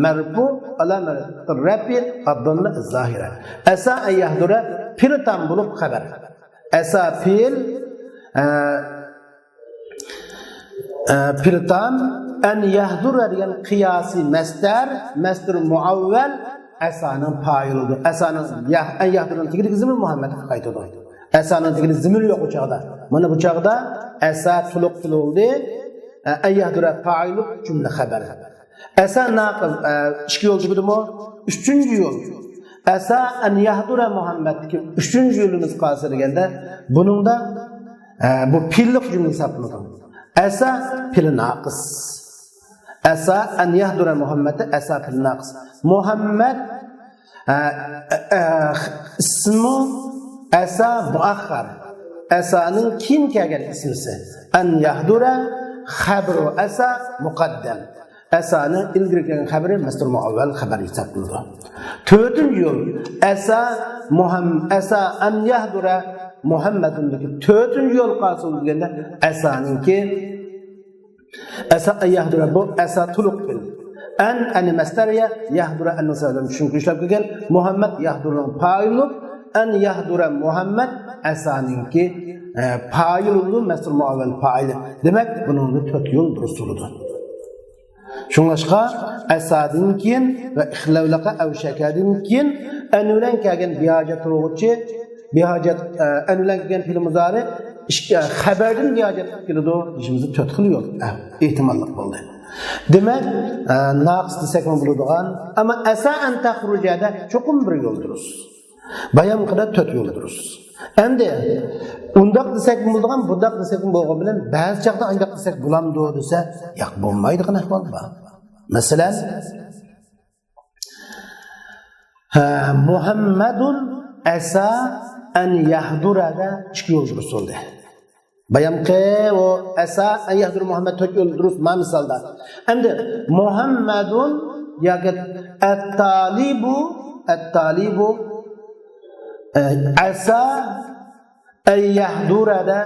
مەرفۇ، ئالامەت رەفئى ئەددەممە زاھىرە. ئەسا ئەن يەھدۇرە پېئىل تام بولۇپ خەۋەر. ئەسا پېئىل، ئە، ئە، پېئىل تام، ئەن يەھدۇرە دېگەن قىياسىي مەسدەر، مەسدەر مۇئەۋۋەل، ئەسانىڭ پائىلىدۇر. ئەسانىڭ يەھ-، ئەن يەھدۇرەنىڭ تېگىدىكى زېمىر مۇھەممەدكە قايتىدۇ. ئەسانىڭ تېگىدە زېمىر يوق بۇ چاغدا. مانا بۇ چاغدا ئەسا تولۇق پېئىل بولدى. ئە، ئەن يەھدۇرە پائىل، جۈملە خەۋەر. ئەسا ناقىس، ئە، ئىككى يول چىقىدىمۇ؟ ئۈچىنچى يول. ئەسا ئەن يەھدۇرە مۇھەممەدتىكى ئۈچىنچى يولىمىز قالسا دېگەندە، بۇنىڭدا، ئە، بۇ پېئىللىق جۈملە ھېسابلىنىدۇ. ئەسا پېئىل ناقىس. ئەسا ئەن يەھدۇرە مۇھەممەدتە ئەسا پېئىل ناقىس. مۇھەممەد، ئە، ئە، ئە، ئىسمۇ ئەسا مۇئەخخەر. ئەسانىڭ كېيىن كەلگەن ئىسمىسى. ئەن يەھدۇرە خەبىرۇ ئەسا مۇقەددەم. ئەسانىڭ ئىلگىرى كەلگەن خەبىرى مەسدەر مۇئەۋۋەل خەبەر ھېسابلىنىدۇ. تۆتىنچى يول، ئەسا مۇھەم-، ئەسا ئەن يەھدۇرە مۇھەممەدۇندىكى تۆتىنچى يول قالسا دېگەندە، ئەسانىڭكى، ئەسا ئەن يەھدۇرە بۇ ئەسا تولۇق پېئىل. ئەن، ئەن مەسدەر يە، يەھدۇرە ئەننىڭ سەۋەبىدىن چۈشۈنكى ئىشلەپ كەلگەن. مۇھەممەد يەھدۇرەنىڭ پائىلى بولۇپ، ئەن يەھدۇرە مۇھەممەد ئەسانىڭكى، ئە، پائىلى بولىدۇ، مەسدەر مۇئەۋۋەل پائىلى. دېمەك، بۇنىڭدا تۆت يول دۇرۇس بولىدۇ. شۇڭلاشقا ئەسادىن كېيىن ۋە ئىخلەۋلەقە ئەۋشەكەدىن كېيىن ئەن بىلەن كەلگەن بىھاجەت بولغۇچى، بىھاجەت، ئە، ئەن بىلەن كەلگەن پېئىل مۇزارى ئىككى، ئە، خەبەردىن بىھاجەت كېلىدۇ دېيىشىمىزدە تۆت خىل يول، ئە، ئېھتىماللىق بولدى. دېمەك، ئە، ناقىس دېسەكمۇ بولىدىغان، ئەمما ئەسا ئەن تەخرۇجەدە چوقۇم بىر يول دۇرۇس. بايامقىدا تۆت يول دۇرۇس. ئەمدى ئۇنداق دېسەكمۇ بولىدىغان، بۇنداق دېسەكمۇ بولغان بىلەن بەزى چاغدا ئانداق دېسەك بولامدۇ دېسە، ياق، بولمايدىغان ئەھۋال بار. مەسىلەن، ھە، مۇھەممەدۇن ئەسا ئەن يەھدۇرەدە ئىككى يول دۇرۇس بولدى. بايامقى ئۇ ئەسا ئەن يەھدۇرە مۇھەممەد تۆت يول دۇرۇس ما مىسالدا. ئەمدى مۇھەممەدۇن ياكى ئەتتالىبۇ، ئەتتالىبۇ، ئە، ئەسا ئەن يەھدۇرەدە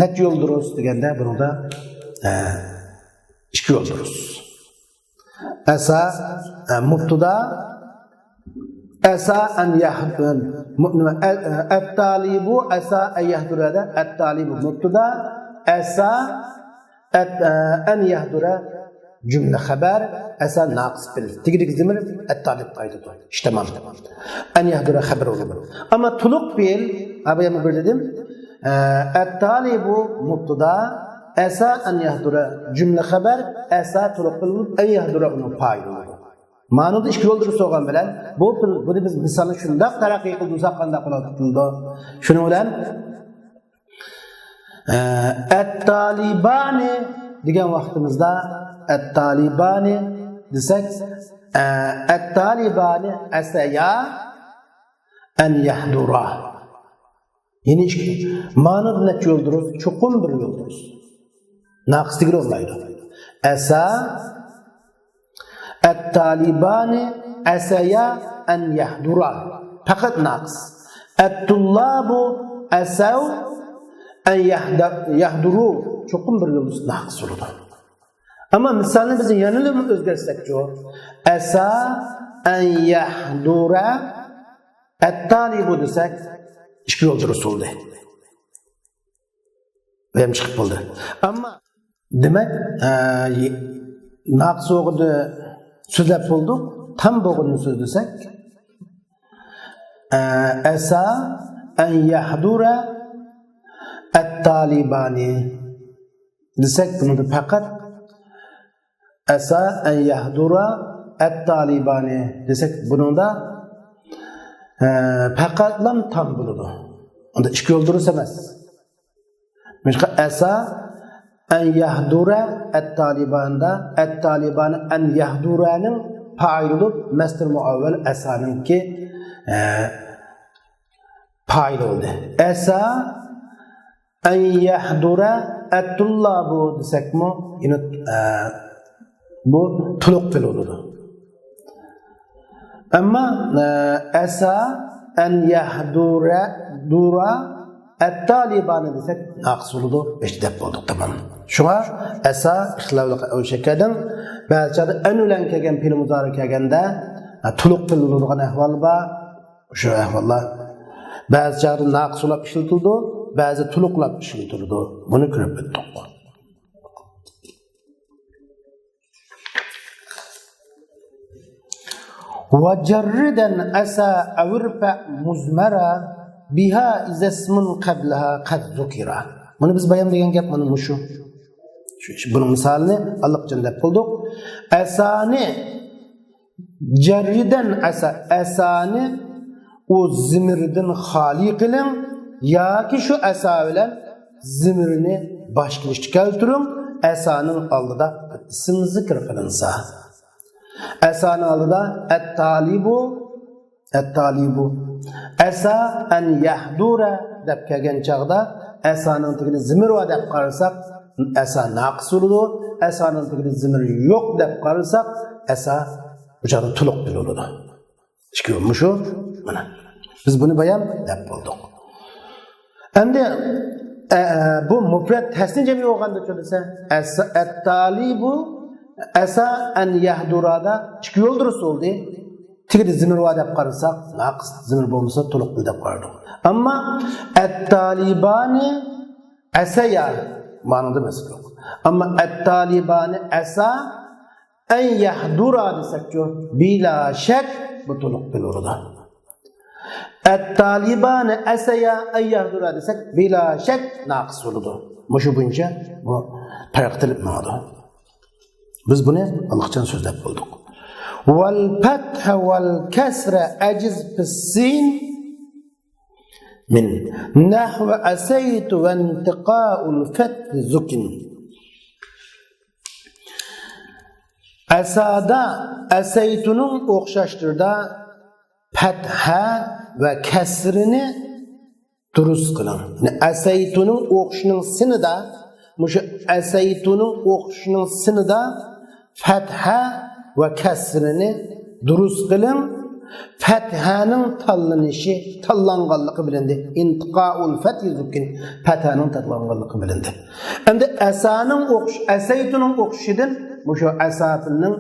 نەچچە يول دۇرۇس دېگەندە بۇنىڭدا، ئە، ئىككى يول دۇرۇس. ئەسا، ئە، مۇبتىدا، ئەسا ئەن يەھ-، مۇ-، نېمە، ئە-، ئە-، ئەتتالىبۇ ئەسا ئەن يەھدۇرەدە، ئەتتالىبۇ مۇبتىدا، ئەسا، ئەت-، ئە، ئەن يەھدۇرە جۈملە خەبەر، ئەسا ناقىس پېئىل. تېگىدىكى زېمىر ئەتتالىب قايتىدۇ. ئىشتەمال. ئەن يەھدۇرە خەبەر بولىدۇ. ئەمما تولۇق پېئىل، ئابايامۇ بىر دېدىم. ئە، ئەتتالىبۇ مۇبتىدا، ئەسا ئەن يەھدۇرە جۈملە خەبەر، ئەسا تولۇق پېئىل بولۇپ، ئەن يەھدۇرە ئۇنىڭ پائىلى بولىدۇ. مانىدا ئىككى يول دۇرۇس بولغان بىلەن، بۇ پېئىل، بۇنى بىز مىسالنى شۇنداق تەرەققىي قىلدۇرساق قانداق بولىدۇ؟ شۇنىڭ بىلەن، ئە، ئەتتالىبانى دېگەن ۋاقتىمىزدا، ئەتتالىبانى دېسەك، ئە، ئەتتالىبانى ئەسەيا ئەن يەھدۇرا. يەنى ئىككى. مانىدا نەچچە يول دۇرۇس؟ چوقۇم بىر يول دۇرۇس. ناقىس دېگىلى بولمايدۇ. ئەسا، ئەتتالىبانى ئەسەيا ئەن يەھدۇرا. پەقەت ناقىس. ئەتتۇللابۇ ئەسەۋ ئەن يەھدە-، يەھدۇرۇ. چوقۇم بىر يول دۇرۇس ناقىس بولىدۇ. ئەمما مىسالنى بىز يەنىلا ئۆزگەرتسەكچۇ؟ ئەسا ئەن يەھدۇرە ئەتتالىبۇ دېسەك، ئىككى يول دۇرۇس بولدى. بۇ ھەم چىقىپ بولدى. ئەمما دېمەك، ئە، ناقىس بولغىنىنى سۆزلەپ بولدۇق. تام بولغىنىنى سۆزلىسەك، ئە، ئەسا ئەن يەھدۇرە ئەتتالىبانى دېسەك، بۇنىڭدا پەقەت ئەسا ئەن يەھدۇرە ئەتتالىبانى دېسەك، بۇنىڭدا، ئە، پەقەتلام تام بولىدۇ. ئۇندا ئىككى يول دۇرۇس ئەمەس. مىسالغا، ئەسا ئەن يەھدۇرە ئەتتالىبانىدا، ئەتتالىبانى ئەن يەھدۇرەنىڭ پائىلى بولۇپ، مەسدەر مۇئەۋۋەل ئەسانىڭكى، ئە، پائىلى بولدى. ئەسا ئەن يەھدۇرە ئەتتۇللابۇ دېسەكمۇ، يەنە، ئە، بۇ تولۇق پېئىل بولىدۇ. ئەمما، ئە، ئەسا ئەن يەھدۇرە، دۇرا، ئەتتالىبانى دېسەك، ناقىس بولىدۇ. ئىشتە دەپ بولدۇق، تامام. شۇڭا ئەسا ئىختىلاپلىق ئەۋشەكەدىن بەزى چاغدا ئەن بىلەن كەلگەن پېئىل مۇزارى كەلگەندە، ھە، تولۇق پېئىل بولىدىغان ئەھۋال بار. شۇ ئەھۋاللار بەزى چاغدا ناقىس بولاپ ئىشلىتىلىدۇ، بەزى تولۇقلاپ ئىشلىتىلىدۇ. بۇنى كۆرۈپ ئۆتتۇق. وجردا أسا أو ارفع مضمرا بها إذا اسم قبلها قد ذكر. بۇنى بىز بايام دېگەن گەپ مانا مۇشۇ. شۇ، شۇ، بۇنىڭ مىسالىنى ئاللىقاچان دەپ بولدۇق. ئەسانى، جەرردەن ئەسا، ئەسانى ئۇ زىمىردىن خالىي قىلىڭ ياكى شۇ ئەسا بىلەن زىمىرنى باش كېلىشتە كەلتۈرۈڭ. ئەسانىڭ ئالدىدا ئىسىم زىكىر قىلىنسا. ئەسانىڭ ئالدىدا ئەتتالىبۇ، ئەتتالىبۇ. ئەسا ئەن يەھدۇرە دەپ كەلگەن چاغدا ئەسانىڭ تېگىدە زىمىر بار دەپ قارىساق، ئەسا ناقىس بولىدۇ. ئەسانىڭ تېگىدە زىمىر يوق دەپ قارىساق، ئەسا بۇ چاغدا تولۇق پېئىل بولىدۇ. ئىككى يول مۇشۇ. مانا. بىز بۇنى بايان دەپ بولدۇق. ئەمدى، ئە، ئە، بۇ مۇپرەت تەسنىي جەمئىي بولغاندا چۈشىنىسە، ئەسا، ئەتتالىبۇ، ئەسا ئەن يەھدۇرادا ئىككى يول دۇرۇس بولدى. تېگىدە زىمىر بار دەپ قارىساق، ناقىس زىمىر بولمىسا تولۇق پېئىل دەپ قارىدۇق. ئەمما ئەتتالىبانى ئەسەيا مانىدا مەسىلە يوق. ئەمما ئەتتالىبانى ئەسا ئەن يەھدۇرا دېسەكچۇ، بىلا شەك بۇ تولۇق پېئىل بولىدۇ. ئەتتالىبانى ئەسەيا ئەن يەھدۇرا دېسەك، بىلا شەك ناقىس بولىدۇ. مۇشۇ بويىچە بۇ پەرق قىلىپ ماڭىدۇ. بىز بۇنى ئاللىقاچان سۆزلەپ بولدۇق. والفتح والكسر أجز في السين من نحو أسيت وانتقاء الفتح زكن. ئەسادا، ئەسەيتۇنىڭ ئوخشاشلىرىدا پەتھە ۋە كەسرىنى دۇرۇس قىلىڭ. يەنى ئەسەيتۇنىڭ ئوخشىشىنىڭ سىنىدا، مۇشۇ ئەسەيتۇنىڭ ئوخشىشىنىڭ سىنىدا پەتھە ۋە كەسرىنى دۇرۇس قىلىڭ. پەتھەنىڭ تاللىنىشى، تاللانغانلىقى بىلىندى. انتقاء الفتح زكن، پەتھەنىڭ تاللانغانلىقى بىلىندى. ئەمدى ئەسانىڭ ئوخش-، ئەسەيتۇنىڭ ئوخشىشىدىن مۇشۇ ئەسا پېئىلنىڭ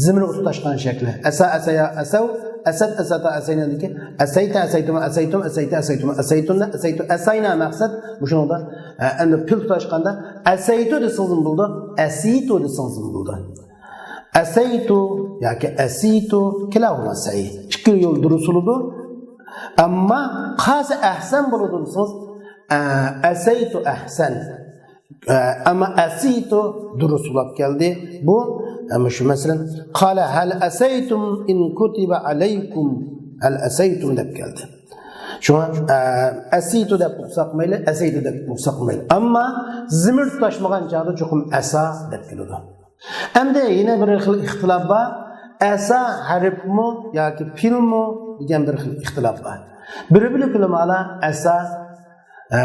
زىمىرغا تۇتاشقان شەكلى. ئەسا، ئەسەيا، ئەسەۋ، ئەسەت، ئەساتا، ئەسەينادىكى ئەسەيتە، ئەسەيتۇما، ئەسەيتۇم، ئەسەيتە، ئەسەيتۇما، ئەسەيتۇننا، ئەسەيتۇ، ئەساينا مەقسەت. مۇشۇنىڭدا، ئە، ئەمدى پېئىل تۇتاشقاندا ئەسەيتۇ دېسىڭىزمۇ بولىدۇ، ئەسىتۇ دېسىڭىزمۇ بولىدۇ. ئەسەيتۇ ياكى ئەسىتۇ، كىلاھۇما سەي. ئىككى يول دۇرۇس بولىدۇ. ئەمما قايسى ئەھسەن بولىدۇ دېسىڭىز، ئە، ئەسەيتۇ ئەھسەن. ئە، ئەمما ئەسىتۇ دۇرۇس بولۇپ كەلدى. بۇ، ئە، مۇشۇ مەسىلەن، قال هل عسيتم إن كتب عليكم، هل عسيتم دەپ كەلدى. شۇڭا، ئە، ئەسىتۇ دەپ ئوقۇساق مەيلى، ئەسەيتۇ دەپ ئوقۇساق مەيلى. ئەمما زىمىر تۇتاشمىغان چاغدا چوقۇم ئەسا دەپ كېلىدۇ. ئەمدى يەنە بىر خىل ئىختىلاپ بار. ئەسا ھەرپمۇ ياكى پېئىلمۇ دېگەن بىر خىل ئىختىلاپ بار. بىر بىلىك ئۆلىمالار ئەسا، ئە،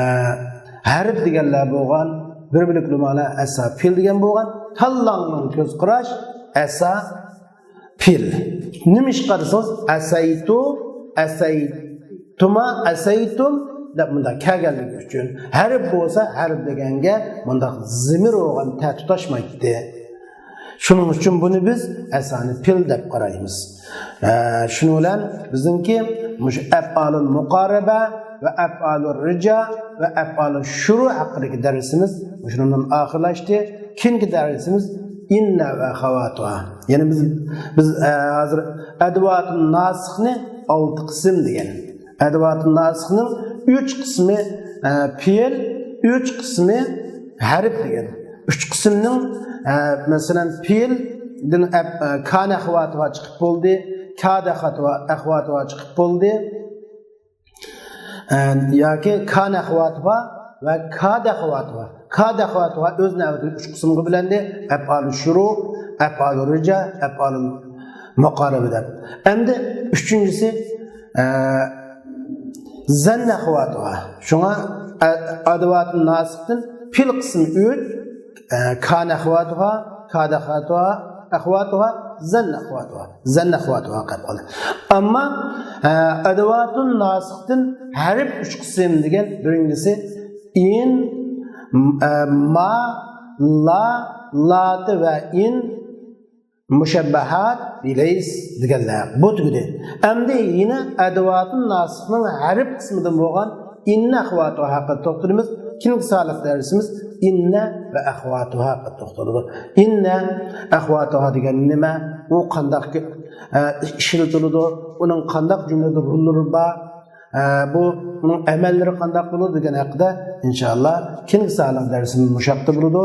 ھەرپ دېگەنلەر بولغان، بىر بىلىك ئۆلىمالار ئەسا پېئىل دېگەن بولغان. تاللانغان كۆز قاراش ئەسا پېئىل. نېمىشقا دېسىڭىز، ئەسەيتۇ، ئەسەيتۇما، ئەسەيتۇم دەپ مۇنداق كەلگەنلىكى ئۈچۈن. ھەرپ بولسا، ھەرپ دېگەنگە مۇنداق زىمىر بولغان تە تۇتاشمايتتى. شۇنىڭ ئۈچۈن بۇنى بىز ئەسانى پېئىل دەپ قارايمىز. ئە، شۇنىڭ بىلەن بىزنىڭكى مۇشۇ ئەپئالۇل مۇقارىبە ۋە ئەپئالۇر رىجا ۋە ئەپئالۇش شۇرۇ ھەققىدىكى دەرسىمىز مۇشۇنىڭ بىلەن ئاخىرلاشتى. كېيىنكى دەرسىمىز ئىننە ۋە ئەخەۋاتۇھا. يەنى بىز، بىز، ئە، ھازىر ئەدۋاتۇن ناسىخنى ئالتە قىسىم دېگەن. ئەدۋاتۇن ناسىخنىڭ ئۈچ قىسمى، ئە، پېئىل، ئۈچ قىسمى ھەرپ دېگەن. ئۈچ قىسىمنىڭ، ئە، مەسىلەن، پېئىلدىن ئەپ-، ئە، كان ئەخەۋاتۇھا چىقىپ بولدى، كاد ئەخەۋاتۇھا، ئەخەۋاتۇھا چىقىپ بولدى. ئە، ياكى كان ئەخەۋاتۇھا ۋە كاد ئەخەۋاتۇھا. كاد ئەخەۋاتۇھا ئۆز نۆۋىتىدە ئۈچ قىسىمغا بۆلۈندى. ئەپئالۇ شۇرۇ، ئەپئالۇ رىجا، ئەپئالۇ مۇقارىبە دەپ. ئەمدى ئۈچىنچىسى، ئە، زەن ئەخەۋاتۇھا. شۇڭا، ئە، ئەدۋاتۇن ناسىختىن پېئىل قىسمى ئۈچ، ئە، كان ئەخۋاتۇھا، كاد ئەخۋاتۇھا، ئەخۋاتۇھا، زەن ئەخۋاتۇھا، زەن ئەخۋاتۇھا قېلىپ قالدى. ئەمما، ئە، ئەدۋاتۇن ناسىختىن ھەرپ ئۈچ قىسىم دېگەن بىرىنچىسى ئىن، ئە، ما، لا، لاتى ۋە ئىن، مۇشەببەھات، لەيس دېگەنلەر. بۇ تۈگىدى. ئەمدى يەنە ئەدۋاتۇن ناسىخنىڭ ھەرپ قىسمىدىن بولغان ئىننە ئەخۋاتۇھا ھەققىدە توختىلىمىز. كېيىنكى سالىق دەرسىمىز ئىننە ۋە ئەخۋاتۇھا ھەققىدە توختىلىدۇ. ئىننە ئەخۋاتۇھا دېگەن نېمە؟ ئۇ قانداق، ئە، ئىشلىتىلىدۇ؟ ئۇنىڭ قانداق جۈملىدە روللىرى بار؟ ئە، بۇ، ئۇنىڭ ئەمەللىرى قانداق بولىدۇ دېگەن ھەققىدە ئىنشائاللا كېيىنكى سالىق دەرسىمىز مۇشۇ ھەقتە بولىدۇ.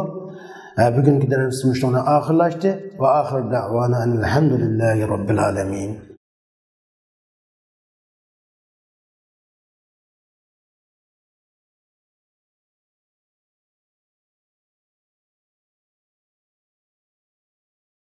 ئە، بۈگۈنكى دەرسىمىز شۇنىڭ بىلەن ئاخىرلاشتى. ۋە ئاخىر دەۋانا ئەنىل ھەمدۇلىللاھى رەببىل ئالەمىن.